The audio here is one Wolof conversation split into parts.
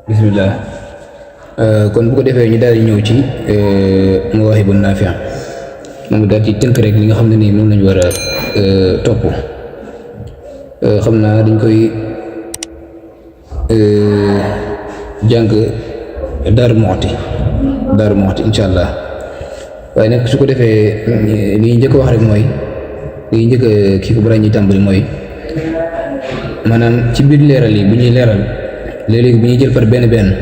bismillah. Kon bu ko defee ñu daal di ñëw ci Mawahibun Nafi' moom daal ci tënk rek li nga xam ne nii moom lañu war a topp. xam naa dañ koy jàng Daaru Muxti insha allah. waaye nag su ko defee li ñu njëkk wax rek mooy li ñu njëkk kii ko balaa ñuy tàmbali mooy maanaam ci biir leeral yi bu ñuy leeral léeg-léeg bu ñuy jël par benn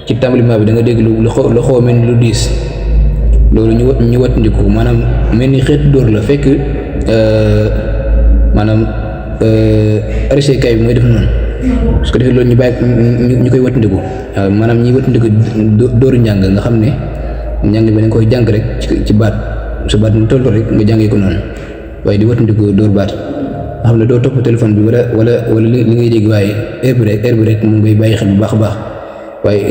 ci tàmbaliment bi da nga dégg lu xaw mel ni lu diis loolu ñu wattandiku maanaam mel ni xeetu dóor la fekk maanaam arrêté kay bi mooy def noonu su ko defee loolu ñu bàyyi ñu koy wattandiku maanaam ñuy wattandiku dóoru njàng nga xam ne njàng bi da nga koy jàng rek ci baat su baat mu toll rek nga jàngee ko noonu waaye di wattandiku dóor baat nga xam ne doo topp téléphone bi wala li ngay dégg waaye heure bi rek mu ngay bàyyi xel bu baax a baax waaye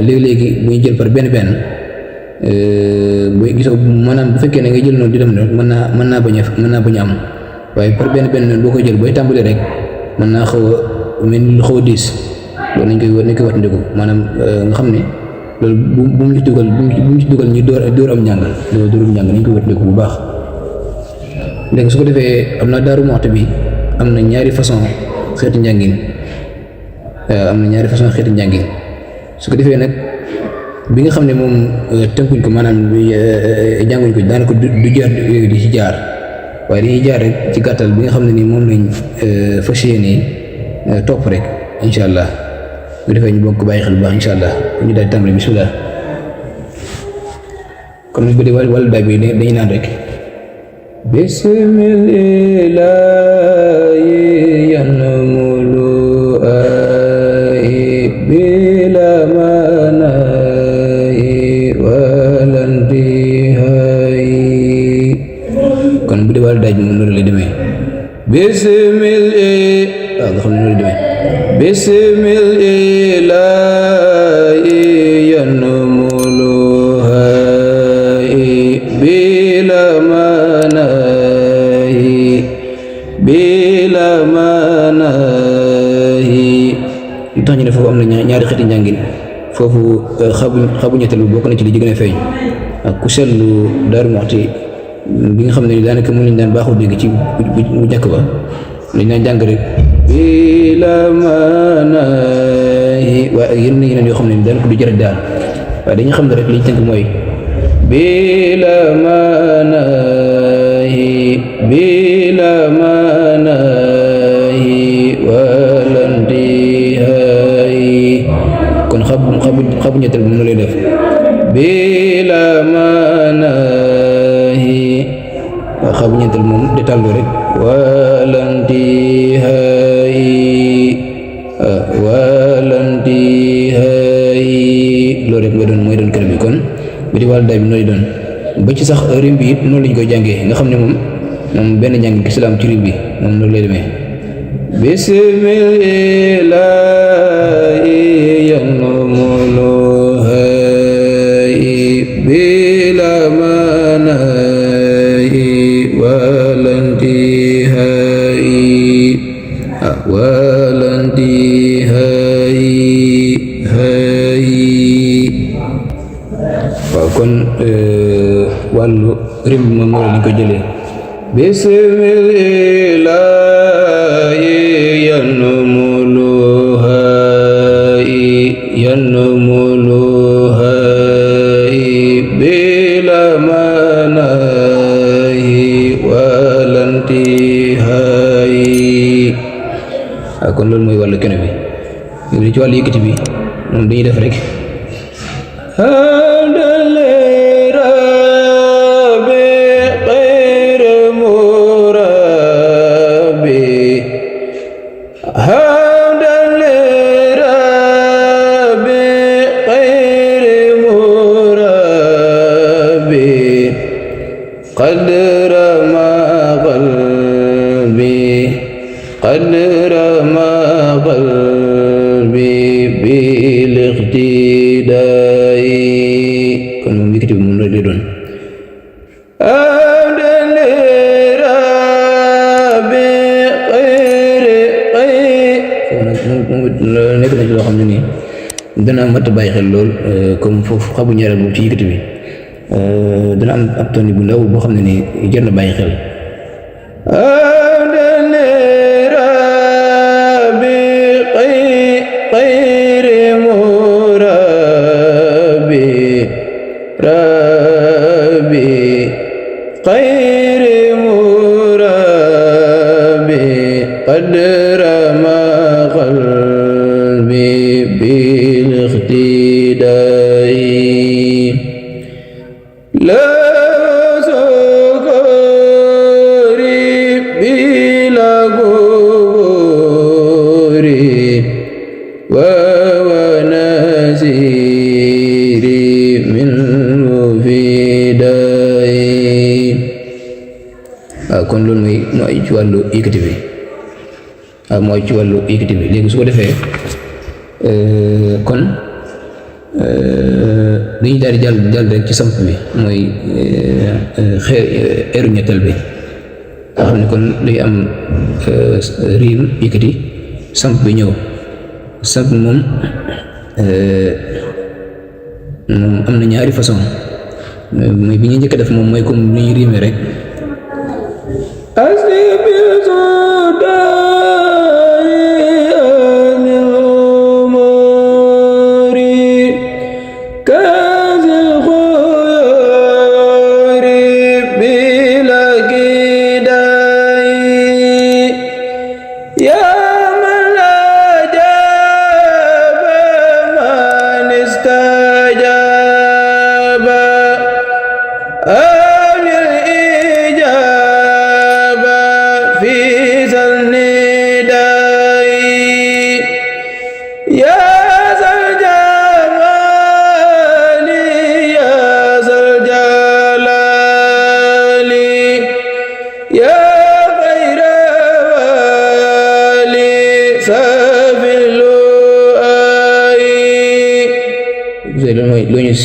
léegi-léegi bu ñu jël par benn bu gisoo maanaam bu fekkee ne nga jël noonu di dem rek mën naa bañ a am waaye par benn noonu boo koy jël booy tàmbali rek mën naa xaw a mel ni lu xaw a diis loolu nañ koy wattandiku maanaam nga xam ne loolu bu mu ci dugal ñu dóor am njàng dóorum njàng nañ koy wattandiku bu baax. léegi su ko defee am na Daaru Muxti bi am na ñaari façon xeeti njàngin su ko defee nag bi nga xam ne moom tënkuñ ko maanaam jànguñ ko daanaka du jaar di ci jaar waaye dañuy jaar rek ci gàttal bi nga xam ne ni moom lañ fas yéene topp rek incha allah bu defee ñu bokk bàyyi xel bu baax incha allah ñu daal di tàmbali bismillah. comme bu dee wàllu daay bi dañuy naan rek bismillahi yanmulu ay bila manai walantihai. kon bu dee wàllu daaj moom noonu lay demee bismillah waaw nga xam ne noonu lay demee bismillahi yanmulu ay bila manahi lu tax ñu ne foofu am na ñaari xeeti njàngin foofu xabu ñetteel bi bokk na ci li gën a feeñ ak ku seetlu Daaru Muxti bi nga xam ne daanaka mu lañ daan baaxul dégg ci bu njëkk ba lañ daan jàng rek bila manahi waaye ak yeneen yoo xam ne daanaka du jërë daal waaye dañuy xam ne rek liñ tënk mooy bila manahi walantihai. kon xabu ñetteel bi mu lay def bila manahi xabu ñetteel moom détal rek walantihai loolu rek mooy doon kër bi. kon bi di wàllu daay bi nooy doon ba ci sax rim bi it noonu lañ koy jàngee nga xam ne moom benn njàng islaam ci rim bi moom noonu lay demee bismillahi yanmulu hay bila manahi walantihai waaw kon wàllu rim bi moom noonu lañ ko jëlee bismillahi yanmulu hay bila manahi walantihai. kon loolu mooy wàllu kene bi li ci wàllu yëkkati bi moom dañuy def rek قدر ما قلبي بالاقتداء nekk na ci loo xam ne nii dana mat a bàyyi xel lool comme foofu xabu ñaareel boobu ci yëkkati bi dana am ab toni bu ndaw boo xam ne nii jar na bàyyi xel kon loolu mooy ci wàllu yëkkati bi mooy ci wàllu yëkkati bi léegi su ko defee kon dañuy daal di jàll rek ci samp bi mooy eeru ñetteel bi nga xam ne kon day am riim yëkkati samp bi ñëw samp moom am na ñaari façon mooy bi ñu njëkk a def moom mooy comme ni ñu riime rek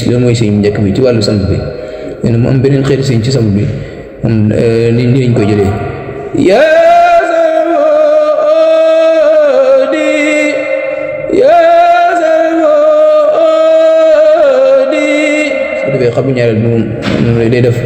loolu mooy sëñ njëkk bi ci wàllu samp bi nee mu am beneen xeeti sëñ ci samp bi am ni lañ koy jëlee su defee xabu ñaareel bi moom day def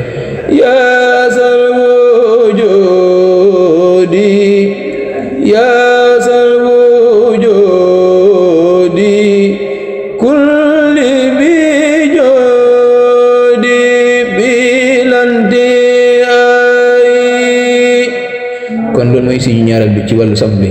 kon loolu mooy si ñaareel bi ci wàllu samp bi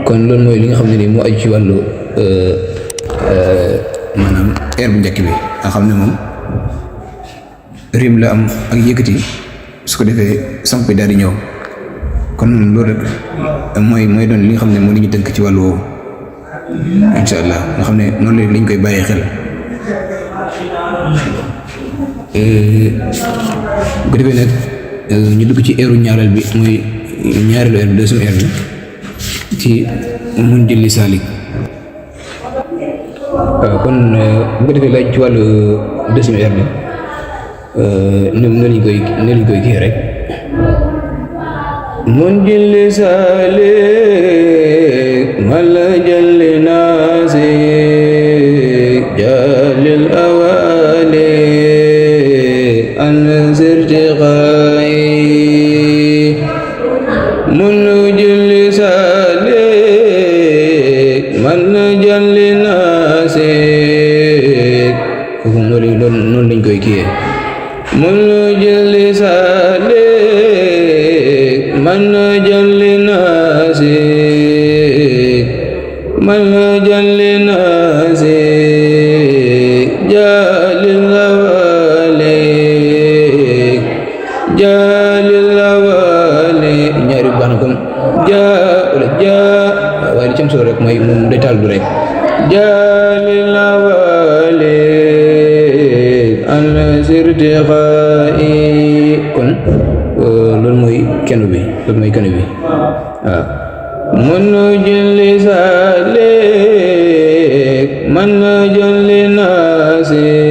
kon loolu mooy li nga xam ne nii moo aju ci wàllu maanaam air bu njëkk bi nga xam ne moom rim la am ak yëkkati su ko defee samp bi daal di ñëw kon loolu rek mooy doon li nga xam ne moo li ñu tënk ci wàllu woowu incha allah nga xam ne noonu la lañ koy bàyyee xel bu ko defee nag ñu dugg ci eeru ñaareel bi muy ñaareelu air bi deuxième air bi ci mun jëli saalik kon bu ko defee laaj ci wàllu deuxième air bi ne lañ koy kii rek mun jëli saalik mala jëli naasik jalil awaali an sirtiqaay mun julli salik man jalli nasik foofu noonu lañ koy kiyee mun julli salik man jalli nasik man jalli nasik jalil lawalik jalil lawalik ñaari baax na comme wala waaye li ci am solo rek mooy moom day taal du rek jalil lawalik an sirtiqai kon loolu mooy kenu bi waaw mun julli salik man julli nasik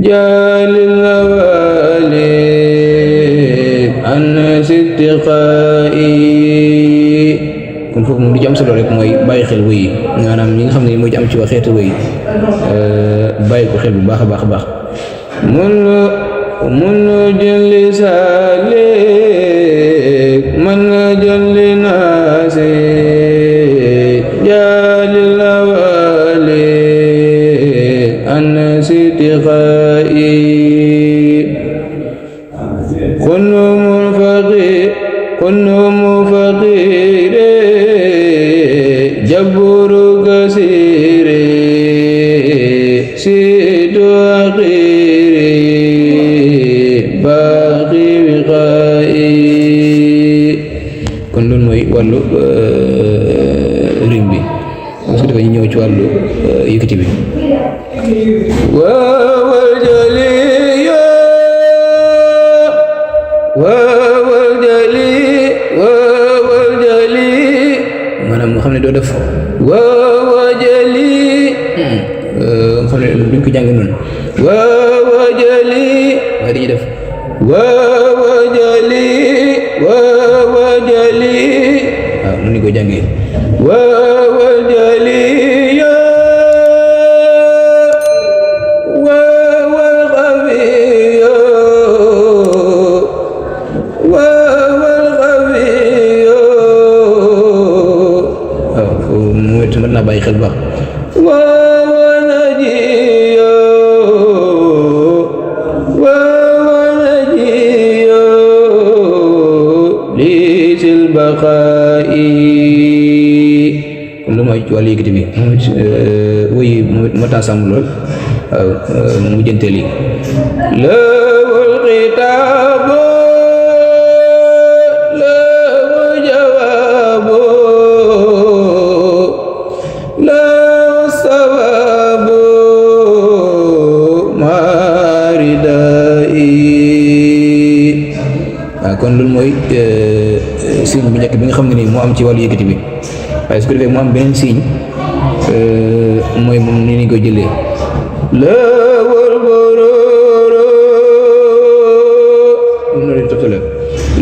jalil lawalik an sirtiqai kon foofu moom li ci am solo rek mooy bàyyi xel wëy yi maanaam ñi nga xam ne moo ci am ci wax xeetu wëy bàyyi ko xel bu baax a baax a baax mun julli salik man julli nasik jalil lawalik an sirtiqai kunum faqire jaburu kasire sidu akhiri baqi wiqai kon loolu mooy wàllu rim bi parce que dafa ñëw ci wàllu yëkkati bi wawal jaliya wawal jali maanaam nga xam ne doo def wawal jali nga xam ne duñ ko jàng noonu wawal jali waaye dañuy def wawal jali wawal jali waaw noonu ñu koy jàngee wawal jali ya wawal xafiya wawal xafiya waaw foofu mooy mën naa bàyyi xel baax wawal najiya wawal najiya lisil baqai kon lu mooy ci wàllu yëkkati bi wëy moo tax sàmm lool waaw mu jënteel yi lawul xitaabu lawu jawaabu lawu sawabu maridai waaw kon loolu mooy signe bu njëkk bi nga xam ne nii moo am ci wàllu yëkkati bi waaye su ko defee mu am beneen signe mooy moom ni ñu koy jëlee lawul bororo noonu la toftale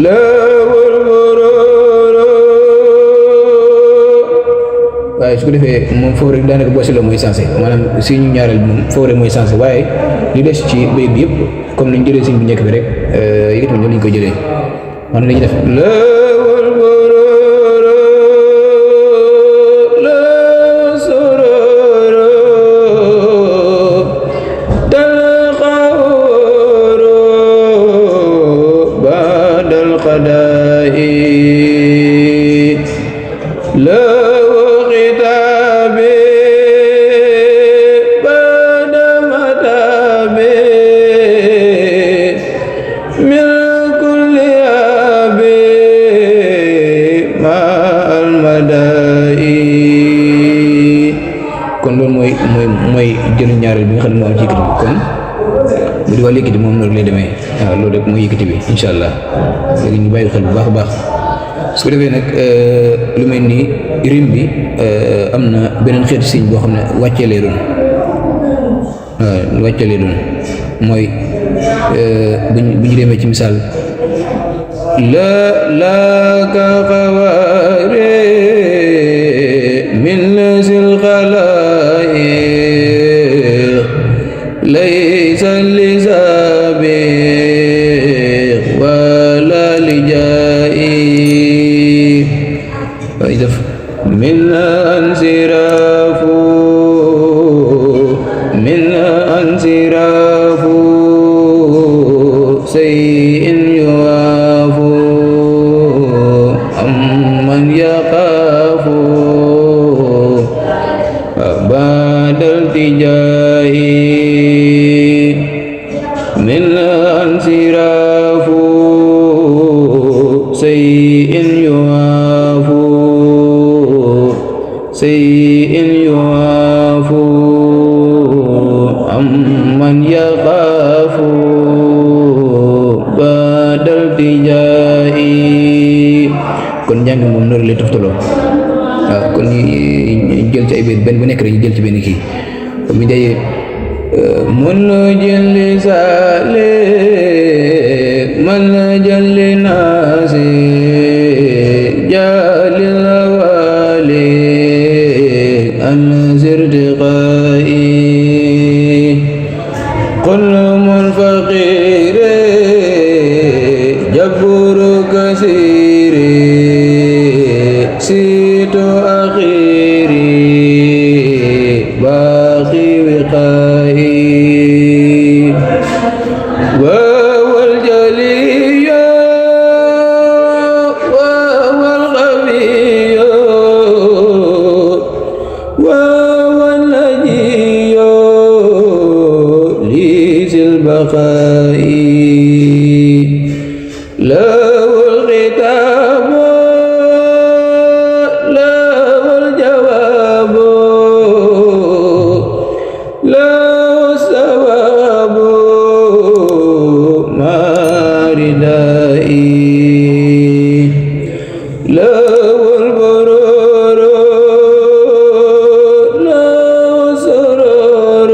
lawul bororo waaye su ko defee moom foofu rek daanaka boo seetloo mooy sensé maanaam signe ñaareel bi moom foofu rek mooy sensé waaye li des ci béy bi yëpp comme ni ñu jëlee signe bu njëkk bi rek yëkkati bi noonu la ñu koy jëlee wax dañuy def lawul bororo law sororo talqawro badal qadai law khitabe bada matabe min kulli abi ma al madai kon loolu mooy jël ñaareel bi nga xam ne moo am ci yëkkati bi kon bu di wàllu yëkkati moom noonu lay demee waaw loolu rek mooy yëkkati bi incha allah léegi ñu bàyyi xel bu baax a baax su ko defee nag lu mel ni rim bi am na beneen xeetu signe boo xam ne wàccee lay doon waaw wàccee lay doon mooy bu ñu demee ci misaal la ka xawaare min lasil xalaa'iq laysa li saabiq wala li jaa'i def من انصراف من انصراف شيء يواف عمن يخاف بعد التجاه من انصراف شيء يواف شيء يواف عمن يخاف بعد التجاه. kon njàng moom noonu lay toftaloo waaw kon ñu jël ci ay benn bu nekk rek ñu jël ci benn kii mi day من جل سالك من جل ناسي جال الوالي أنزر ارتقائي كل من فقير جبر كثير سيت أخيري باقي وقائي وهو الجلي وهو الغبي وهو النجي لذي البقاء له الختام له الجواب له الثواب مع ردائي له البرور له السرور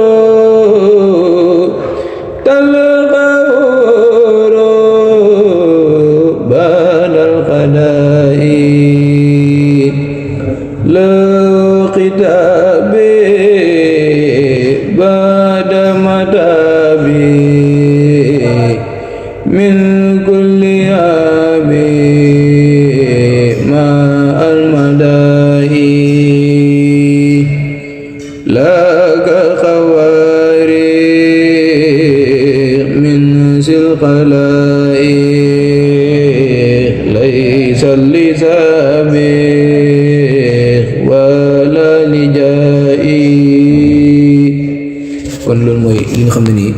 الغفور بعد القضاء له كتابي بعد متابي من كل عاب مع المدائي لك خوارق من الخلائق ليس لسابق ولا لجائي. kon loolu mooy li nga xam ne nii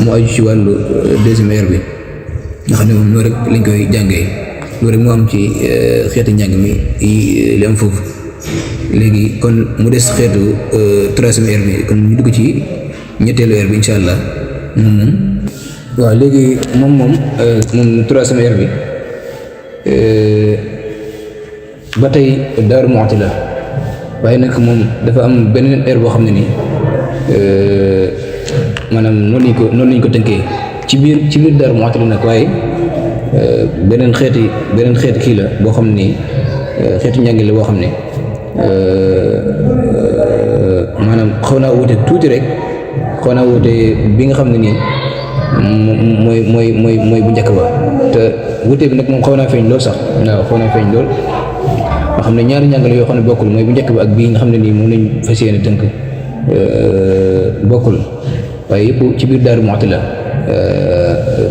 mu aju ci wàllu deuxième heure bi nga xam ne moom loolu rek lañ koy jàngee loolu rek moo am ci xeeti njàng mi li am foofu. léegi kon mu des xeetu troisième heure bi kon ñu dugg ci ñetteelu heure bi incha allah moom waaw léegi moom troisième heure bi ba tey Daaru Muxti la waaye nag moom dafa am beneen heure boo xam ne nii maanaam noonu lañ ko tënkee ci biir Daaru Muxti la nag waaye beneen xeeti kii la boo xam ne xeetu njàngi la boo xam ne maanaam xaw naa wute tuuti rek xaw naa wute bi nga xam ne nii mooy bu njëkk ba te wute bi nag moom xaw naa feeñ lool sax waaw xaw naa feeñ lool nga xam ne ñaari njàngale yoo xam ne bokkul mooy bu njëkk ba ak bii nga xam ne nii moom lañ fas yéene tënk bokkul waaye yëpp ci biir Daaru Muxti la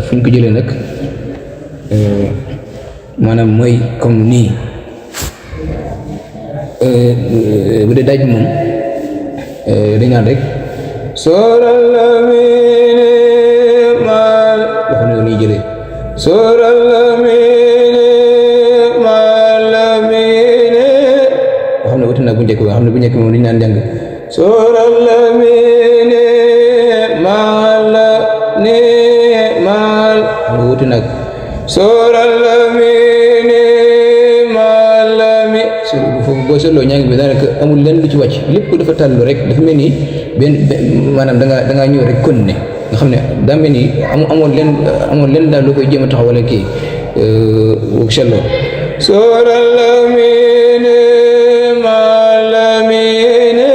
fu ñu ko jëlee nag maanaam mooy comme nii bu dee daaj bi moom dañ naan rek sooral lamine mal waxu ne nii jëlee sooral lamine mal lamine nga xam ne wuti naa bu njëkk ba nga xam ne bu njëkk moom dañ naan jàng sooral lamine mal ne mal xam nga wuti nag sooral lamine mal lami foofu boo seetloo njàng bi daanaka amul lenn lu ci wàcc lépp dafa tàllu rek dafa mel ni benn maanaam da ngaa ñëw rek kon ne nga xam ne daa mel ni amoon lenn daal loo koy jéem a taxaw wala kii seetloo sooral lamine mal lamine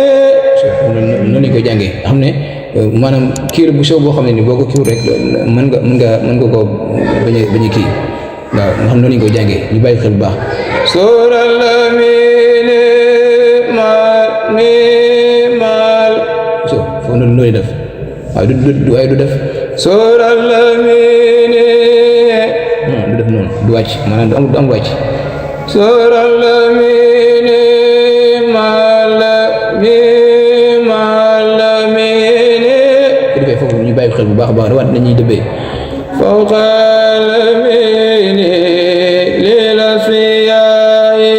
noonu lañ koy jàngee nga xam ne maanaam kii la bu sew boo xam ne ni boo ko kiiwul rek mën nga koo bañ a kii waaw nga xam noonu lañ koy jàngee ñu bàyyi xel bu baax sural lamine mal mi mal so foofu noonu looy def waaye du def sural lamine du def noonu du wàcc maanaam du am wàcc sural lamine mal mi mal mine bu defee foofu ñu bàyyi xel bu baax a baax dawaat nañuy dëbbee fawqa lamine lil asfiya'i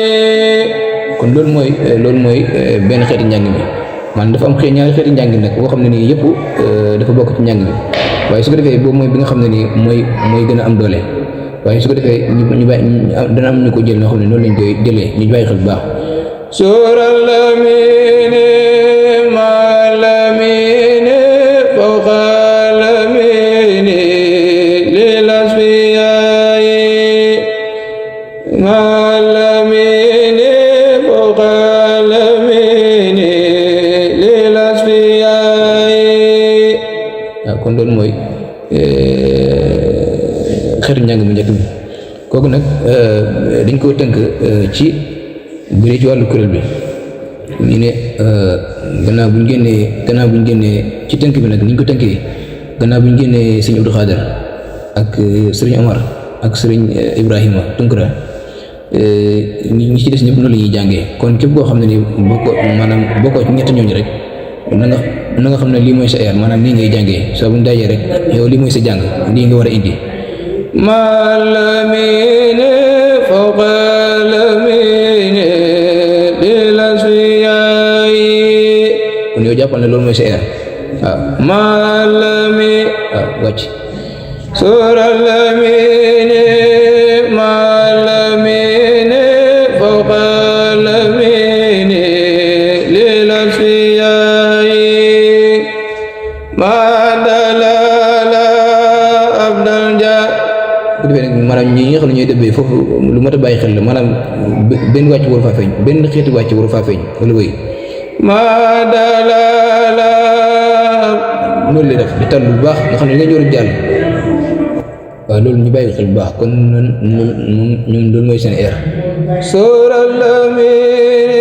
kon loolu mooy benn xeeti njàng mi maanaam dafa am ñaari xeeti njàng nag boo xam ne nii yëpp dafa bokk ci njàng mi waaye su ko defee boobu mooy bi nga xam ne nii mooy gën a am doole waaye su ko defee ñu bàyyi dana am ñu ko jël noo xam ne noonu lañ koy jëlee ñu bàyyi xel bu baax sural lamine mal lamine fawqa lamine lil asfiya'i mal lamine fawqa lamine lil asfiya'i waaw kon loolu mooy xeetu njàng mu njëkk mi kooku nag dañ koo tënk ci bu dee ci wàllu kuréel bi ñu ne gannaaw bu ñu génnee ci tënk bi nag ni ñu ko tënkee gannaaw bu ñu génnee sëriñ Abdou Khader ak sëriñ Omar ak sëriñ Ibrahima Tunkara ñi ci des ñëpp noonu la ñuy jàngee kon képp koo xam ne ni bokkoo ci ñett ñooñu rek na nga xam ne lii mooy sa air maanaam lii ngay jàngee soo bu ñu dajee rek yow lii mooy sa jàng lii nga war a indi malamine fawqa lamine lil asfiya'i kon yow jàppal ne loolu mooy sa air waaw malami waaw wàcc sural lamine malamine fawqa lamine lil asfiya'i madalala abdal ja bu defee nag maanaam ñi nga xam ne ñooy dëbbee foofu lu mat a bàyyi xel la maanaam benn wàcc waru faa feeñ benn xeeti wàcc waru faa feeñ wala wéy madalala loolu lay def di tàll bu baax nga xam ne nga ñëw rek jàll waaw loolu ñu bàyyi xel bu baax kon ñoom loolu mooy seen air sural lamine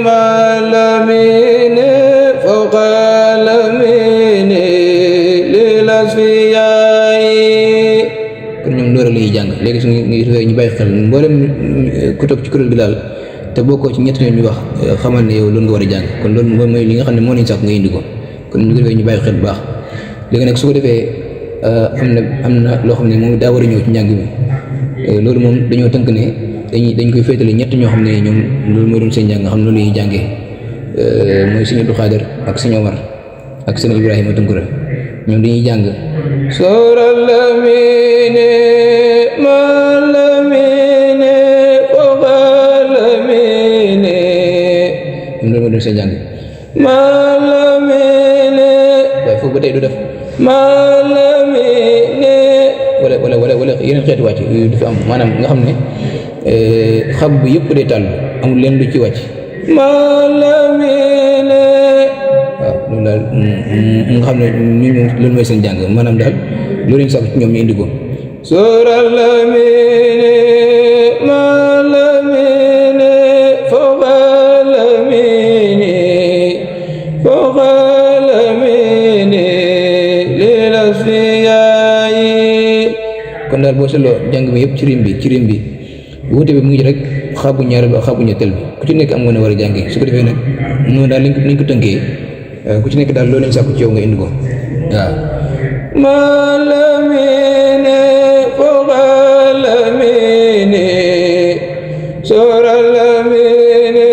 malamine fawqa lamine lil asfiya'i kon ñoom loolu la ñuy jàng léegi su ñu bàyyi xel mboolem ku topp ci kuréel gi daal te bokkoo ci ñett ñoom ñu wax xamal ne yow loolu nga war a jàng kon loolu mooy li nga xam ne moo nañ sax nga indi ko kon ñu ko defee ñu bàyyi xel bu baax léegi nag su ko defee am na loo xam ne moom daa war a ñëw ci njàng mi loolu moom dañoo tënk ne dañ koy féetale ñett ñoo xam ne ñoom loolu mooy doon seen njàng nga xam ne loolu la ñuy jàngee mooy sëñ Abdou Khader ak sëñ Omar ak sëñ Ibrahima Tunkara ñoom dañuy jàng sural lamine malamine fawqa lamine ñoom loolu mooy doon seen njàng malamine waaye foofu ba tey du def malamine wala yeneen xeeti wàcc yu dafa am maanaam nga xam ne xab bi yëpp day tàll amul leen lu ci wàcc malamine waaw loolu daal nga xam ne ñu loolu mooy seen jàng maanaam daal loolu lañ sax ci ñoom ñu indi ko sural lamine malamine fawqa lamine fawqa lamine lil asfiya'i kon daal boo seetloo jàng mi yëpp ci rim bi wuute bi mu ngi rek xabu ñaareel bi ak xabu ñetteel bi ku ci nekk am nga ne war a jàngee su ko defee nag noonu daal liñ ko tënkee ku ci nekk daal loolu lañ sàkku ci yow nga indi ko waaw malamine fawqa lamine sural lamine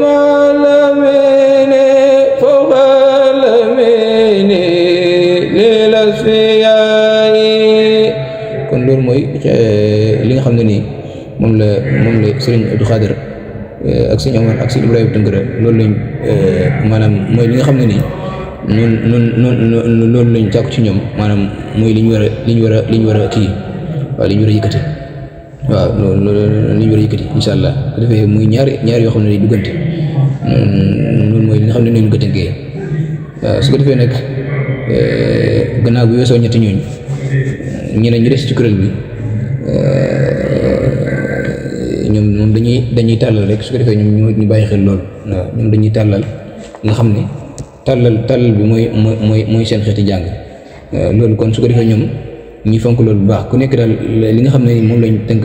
malamine fawqa lamine lil asfiya'i kon loolu mooy li nga xam ne nii moom la sëriñ Abdou Khader ak sëriñ Omar ak sëriñ Ibrahima Tunkara loolu lañ maanaam mooy li nga xam ne nii noonu loolu lañ sàkku ci ñoom maanaam mooy li ñu war a kii waaw li ñu war a yëkkati waaw loolu li ñu war a yëkkati incha allah su defee muy ñaari yoo xam ne day duggante loolu mooy li nga xam ne nañu ko tënkee waaw su ko defee nag gannaaw bu weesoo ñetti ñooñu ñeneen ñu des ci kuréel bi ñoom moom dañuy tàllal rek su ko defee ñoom ñu bàyyi xel loolu waaw ñoom dañuy tàllal nga xam ne tàllal bi mooy seen xeeti jàng loolu kon su ko defee ñoom ñuy fonk loolu bu baax ku nekk daal li nga xam ne moom lañ tënk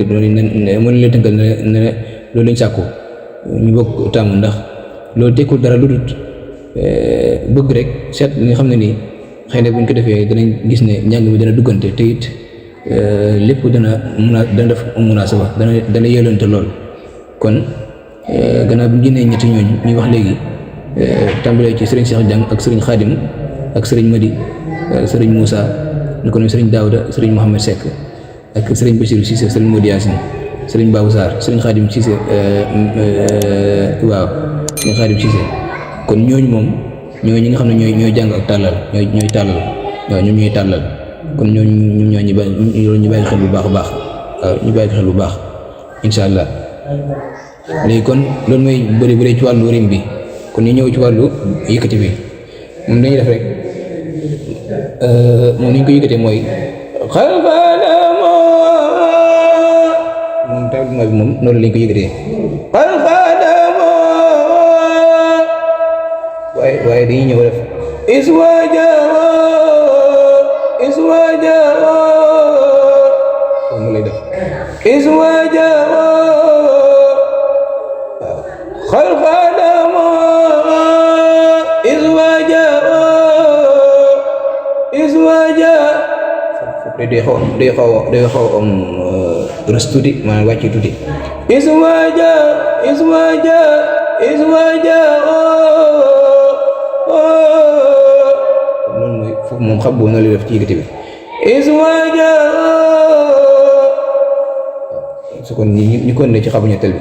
moom lañ tënkal ne loolu lañ sàkku ñu bokk tàmm ndax loolu tekkul dara lu dul bëgg rek seet li nga xam ne nii xëy na buñ ko defee danañ gis ne njàng mi dana duggante te it lépp dana def munaasaba dana yellante lool kon gannaaw bi ñu génnee ñetti ñooñu ñuy wax léegi tàmbalee ci sëriñ Cheikh Dieng ak sëriñ Khadim ak sëriñ Madi sëriñ Moussa ni ko noonu sëriñ Daouda sëriñ Mohamed Seck ak sëriñ Bassirou Cissé sëriñ Modou Yacine sëriñ Babou Sarr sëriñ Khadim Cissé waaw sëriñ Khadim Cissé kon ñooñu moom ñooy ñi nga xam ne ñooy jàng ak tàllal ñooy tàllal waaw ñoom ñooy tàllal kon ñooñu ñu bàyyi xel bu baax a baax waaw ñu bàyyi xel bu baax incha allah léegi kon loolu mooy bëri ci wàllu rim bi kon ñu ñëw ci wàllu yëkkati bi moom dañuy def rek moom ni ñu ko yëkkatee mooy moom tàmbali bi moom noonu lañ ko yëkkatee waaye dañuy ñëw def moom lay def day xaw am rës tuuti maanaam wàcc tuuti noonu mooy foofu moom xam boo na lay def ci yëkkati bi su kon ñu kon ne ci xabu ñetteel bi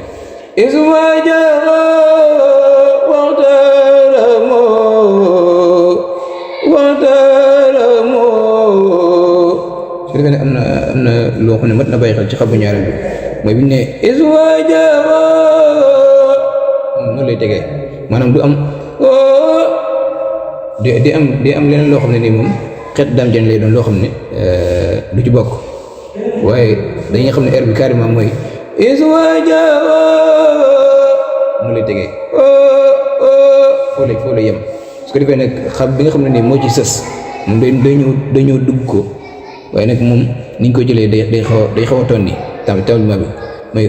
su defee ne am na loo xam ne mat na bàyyi xel ci xabu ñaareel bi mooy bi ñu ne noonu lay tegee maanaam du am di am leneen loo xam ne nii moom xeet daam jën lay doon loo xam ne du ci bokk waaye dañuy xam ne air bi carrément mooy noonu lay tegee foo lay yem su ko defee nag xam bi nga xam ne nii moo ci sës moom day ñëw dugg ko waaye nag moom ni ñu ko jëlee day xaw a tonni tamit tawlima bi mooy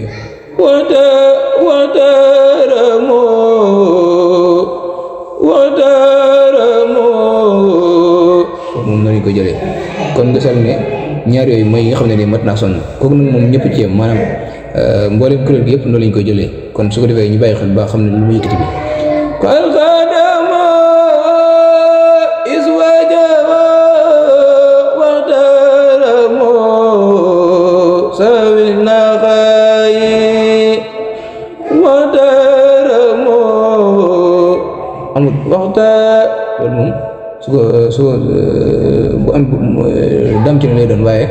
moom noonu ñu ko jëlee kon nga sal ne ñaar yooyu mooy yi nga xam ne nii mat naa sonn kooku nag moom ñëpp ci yem maanaam mboolem kuréel gi yëpp noonu lañ koy jëlee kon su ko defee ñu bàyyi xel ba xam ne lu mu yëkkati bi amul loolu moom su ko bu am dam ci lay doon waaye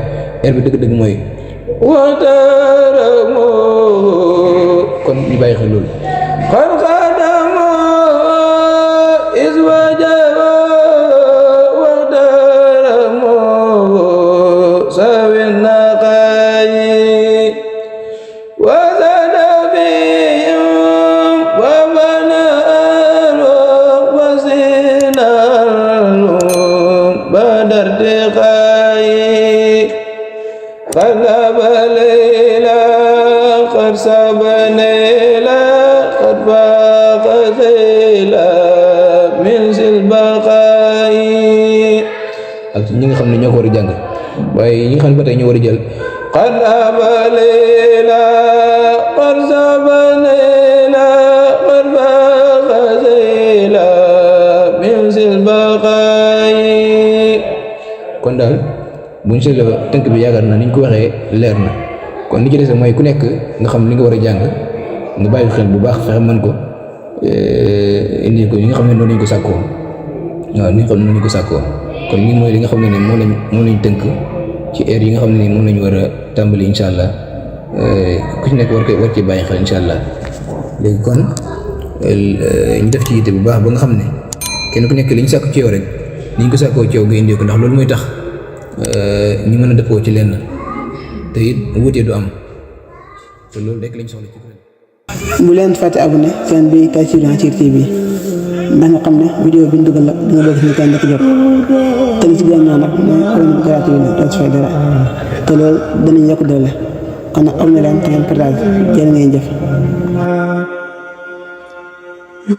air bi dëgg-dëgg mooy kon ñu bàyyi xel loolu ak ñi nga xam ne ñoo ko war a jàng waaye ñi nga xam ne ba tey ñoo war a jël kon daal buñ seetloo tënk bi yaakaar na ni ñu ko waxee leer na kon li ci des mooy ku nekk nga xam li nga war a jàng nga bàyyi xel bu baax fexe mën ko indi ko yi nga xam ne noonu lañ ko sàkkoo waaw ni nga xam ne noonu lañ ko sàkkoo kon lii mooy li nga xam ne nii moom lañ tënk ci heure yi nga xam ne nii moom lañ war a tàmbali incha allah ku ci nekk war ci bàyyi xel incha allah léegi kon ñu def ci yitte bu baax ba nga xam ne kenn ku nekk li ñu sàkku ci yow rek ni ñu ko sàkkoo ci yow nga indi ko ndax loolu mooy tax ñu mën a dëppoo ci lenn te it wutee du am te loolu rek lañ soxla ci kuréel. bu leen fàtte abonné seen bi Taysiroul Assir TV ndax nga xam ne vidéo bi ñu dugal la dina bëgg ñu kenn ko jot te li ci gën ñoo nag mooy abonné bu gratuit la doo ci fay dara te loolu danañ yokk doole kon nag abonné leen te ngeen partage jërë ngeen jëf.